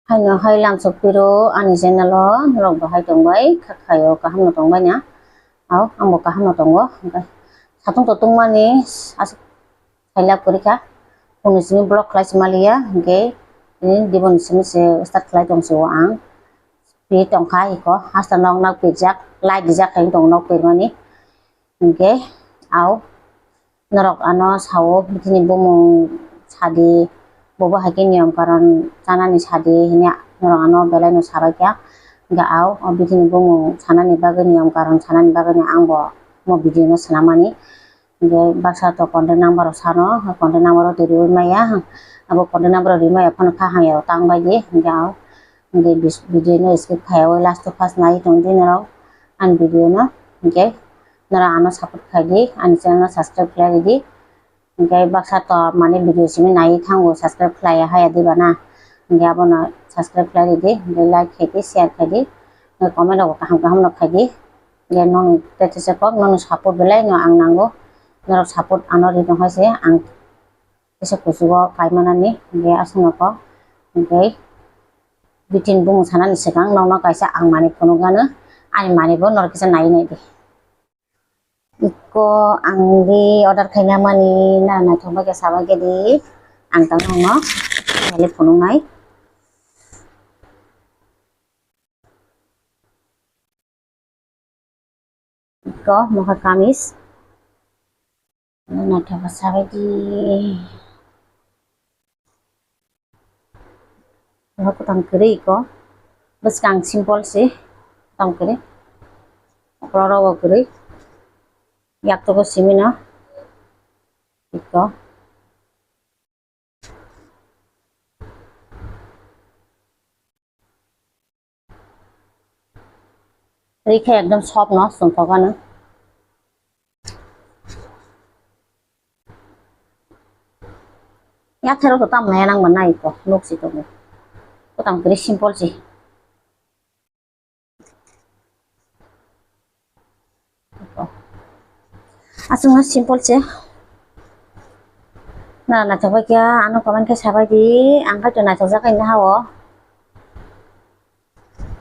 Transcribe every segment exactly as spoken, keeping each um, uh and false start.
Haino hai lamsok piro ani channel o norok bo hai tongbai kha khaio kaham no tongbai na. Au ang bo kaham no tongo. Hwnkhe satung to tungmani aswk khailap kwrwi kha. Kunu simi block khlai se maliya hwnkhe tini diboni simi se start khlai tong se o ang. Pi tongkha iko hasta nok nok pijak light rijak hai tong nok pirmani. Hwnkhe au norok ano sao bithini bumung sadi, bobo hai khe niyom karon chanani sadi hini norok ano belai no sabaikha. Hwnkhe au o bithini bumung sanani bagwi niyom karon sanani bagwi no ang bo mo video no swnamani. Hwnkhe baksa to contact number rok sano, contact number rok twi riwi maya, abo contact number rok riwi maya phano kha hamya rok tang bai di, hwnkhe ang hwnkhe bis-, video no skip khaiwi last to first nai tong di norok ani video no, hwnkhe norok ano support khai di, ani channel no subscribe khlai di, hwnkhe baksa to mane video simi nai thango subscribe khlai ya haya di bana, hwnkhe abono subscribe khlai di, hwnkhe like khai di, share khai di, hwnkhe comment rok kaham kaham no khai di. Je nong tete se kok nong support belai no ang nango. Norok support ano ri tong hai se ang tesa kuchugo kaimanani je aswk no kok. Hwnkhe bitin bumung sanani swkang nokno kaisa ang manwi phunukgano ani manwi bo norok kisa naiwi naidi. Iko ang di order khaina mani na naithok bai khe sabai khe di ang tang nokno phunuknai. Iko mokha kamis. Naithok sabai di. Oro kutang kwrwi iko. Bwskang simple se. Kutang kwrwi. Oro rogo kwrwi. Yaktogo simino. Iko. Rikha ekdom soft no, chwng kok ano. Yathero to tam nai nang ba nai ko, nuk si to. Ko tam kri simple si. Aswkno simple se. Na naithok bai khe ano comment khe sabai di, ang khe to naithok jak nai ha o.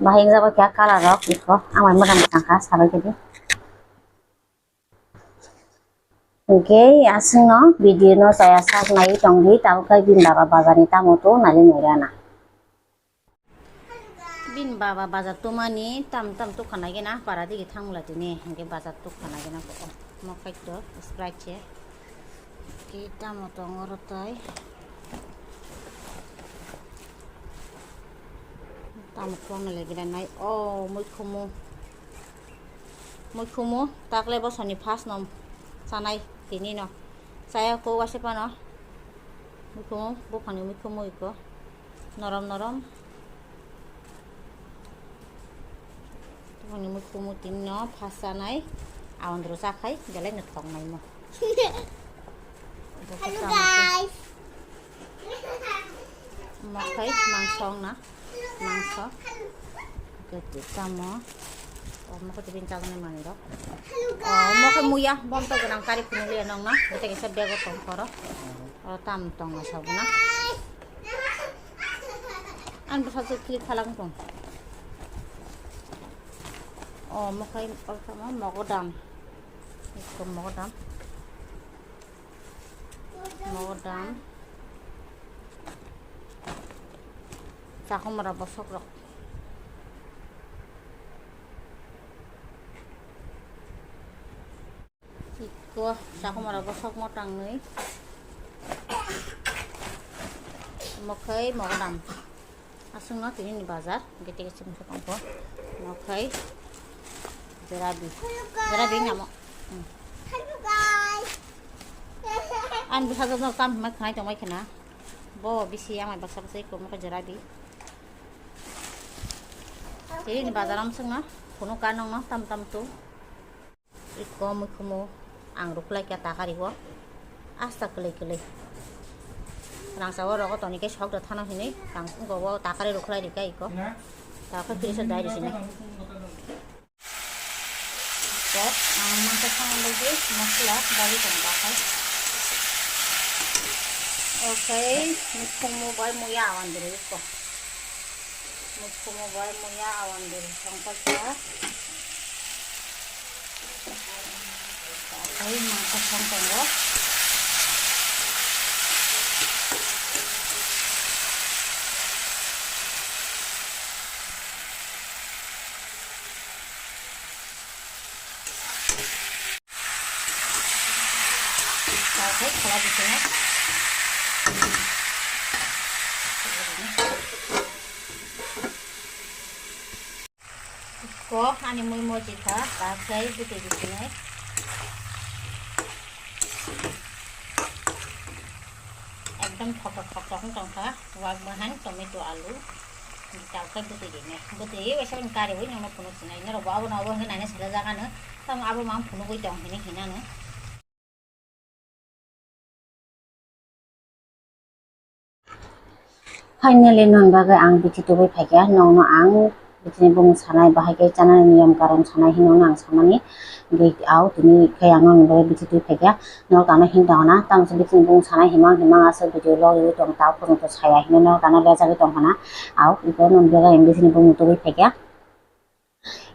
Bahai wng jak bai khe color rok iko, ang bai motom tang kha sabai khe di. Hwnkhe aswkno video no chaya sak nai tong di, tabuk khe bini baba bazar ni tamo to nai nai rana. Bini baba bazar tumani tam tam tukha nai gena para digi thangmula tini hwnkhe bazar tukha nai gena ko mo khaito Sprite se ki tamo tongo rw tei tamo tongna le gena nai o muikhumu muikhumu takle bosoni first no chanai tini no chaya ko waisa pano muikhumu buphangni muikhumu iko. Norom norom. Tongni mui kumu tini no phasanai. Aondro chakhai belai no thoknai mo. Hello guys. Mokhai mangso na. Mangso. Kete tamo. O mokhai tibin chagnai manwi rok. O mokhai muya bom to gwnang kari phunukliya nokno. Bete kisa bego tong koro. O tam tong na sabuna. Ang bwsajwk click khalang tong. O mokhai o tamo mogodam. Ekdom mogodam. Mogodam. Chakhumra bosok rok. Iko chakhumara bosok motang nwi. Mokhai mogodam. Aswkno tini ni bazar. Gete gete masa tongko. Mokhai jerabi. Jerabi ngamo. Hmm. Hello guys. Ang bwsajwk no tam hwnwi khnai tongbai khna. Bo bisi amai baksa baksa iko mokhai jerabi. Tini ni bazar amswkno. Kuno kanong no tam tam tu. Iko mui khumu ang rukhlai kha takari o asta kwlwi kwlwi. Rangsa o rogo toni khe sok da thano hinwi rang go o takari rukhlai rikha iko. Takha kisa dai risini. Ko ang mangsa thang lagi masla dali tong bakai. Okay, mui khumu bai muya awan dulu iko. Musumo bai muya awan diri songkha kha. Tei mangkha song tongo. Tei kholai di sini. Ko ani mui moji kha, ta khe bwtwi bisinai. Ekdom thoktok thoktok wng tong kha, wak bahai tomato alu. Ta khe bwtwi rinai. Bwtwi wi waisa kari wi nangno phunuk sinai. Norok bo abono abo hwnwi naina sala jaga no. Tamo abo mang phunugwi tong hini hinano. Finally, noni bagwi ang bithi tubui phaikha, nokno ang bithini bumung sanai, bahai khe chanani niyom karon sanai hinwi ang samani, hwnkhe ao tini khe ang noni bagwi bithi tubui phaikha, norok ano hin tongna, tamo se bithini bumung sanai himang himang aswk video log rwui tong, tao phunukto saya hinwi norok ano lejagwi tongkhana, ao iko noni bagwi ang bithini bumung tubui phaikha.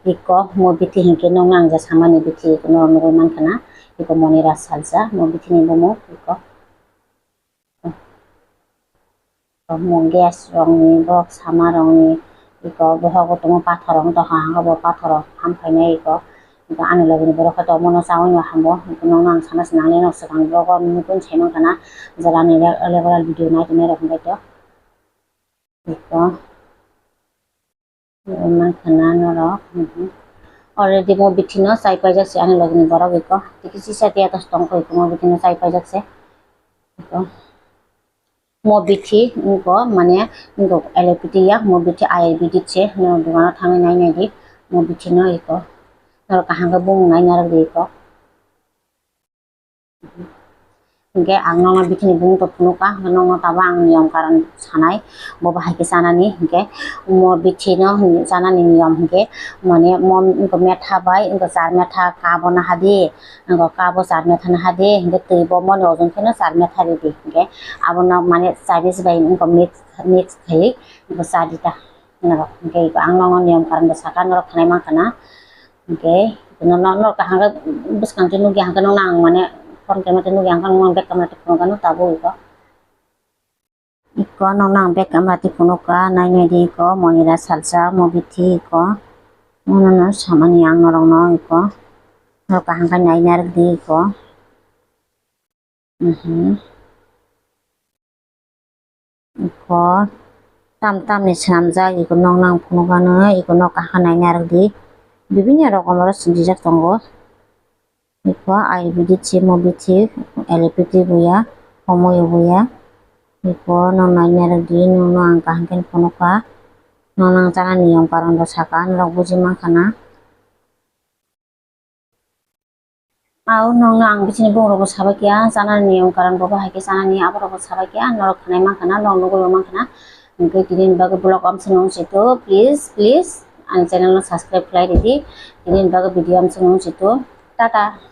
Iko mo bithi hinkhe nokno ang ja samani bithi iko norok nugui mankha na, iko Monira salsa mo bithini bumung iko. Mo gas rokni, borok sama rokni iko bohok bo tongo pathor rok wngtong kha, hwnkhai bo pathor rok ham phainai iko. Iko ani logi ni borok khe tongmano chaui no hamo, iko nokno ang sana se nangnai no swkang vlog o nukui sai mankha na, jala ni regular video nai tongnai rok hwnkhe to iko. Mankha na norok. Mhm. Already mo bithi no chai paijak se ani logi ni borok iko. Tiki sisa tiya tos tong kho iko mo bithi no chai paijak se. Iko. Mo bithi iko mane iko allopathy ya mo bithi ayurvedic se no dogano thangwi nai nai di mo bithi no iko. Norok kaham khe bumung nai narwk di iko. Hingke ang nokno bithini bumung to phunukha, hingke nokno tabuk ang niyom karon sanai, bo bahai khe chanani, hingke mo bithino chanani niyom hingke, mane mo wngkha metha bai wngkha char metha kabo nahadi, wngkha kabo char metha nahadi, hingke twi bo moni ojon kheno char metha ridi, hingke abono mane Chinese bai wngkha mix, mix khai wngkha chadi ta, hingke ang nokno niyom karon bo saka norok khnai mankha na. Hingke no, no, no, kaham khe bwskang twi nukya hingke nokno ang mane phone khe mate nukya hingke nokno ang bag kamra twi phunukha no tabuk iko. Iko nokno ang bag kamra twi phunukha nai nai di iko Monira salsa mo bithi iko. Nono no samani ang norokno iko. Norok kaham khe nai narwk di iko. Mhm. Iko tam tam ni swnamjak, iko nokno ang phunukha nw, iko nok kaham khe nai narwk di. Bibinno rokom oro sinijak tongo. Iko ayurvedic se mo bithi, allopathy bo ya, homeopathy bo ya. Iko nokno nai narwk di, nokno ang kaham khe phunukha. Nokno ang chanani niyom karon bo sakha, norok buji mankha na. Ao nokno ang bini bumung rokbo sabai kha, chanani niyom karon bo bahai khe chanani, abo rokbo sabai kha, norok khnai mankha na, nok nugui bo mankha na. Hingke tini ni bagwi vlog amsong nung situ, please, please, ani channel no subscribe khlai ridi. Tini ni bagwi video amsong nung situ. Tata.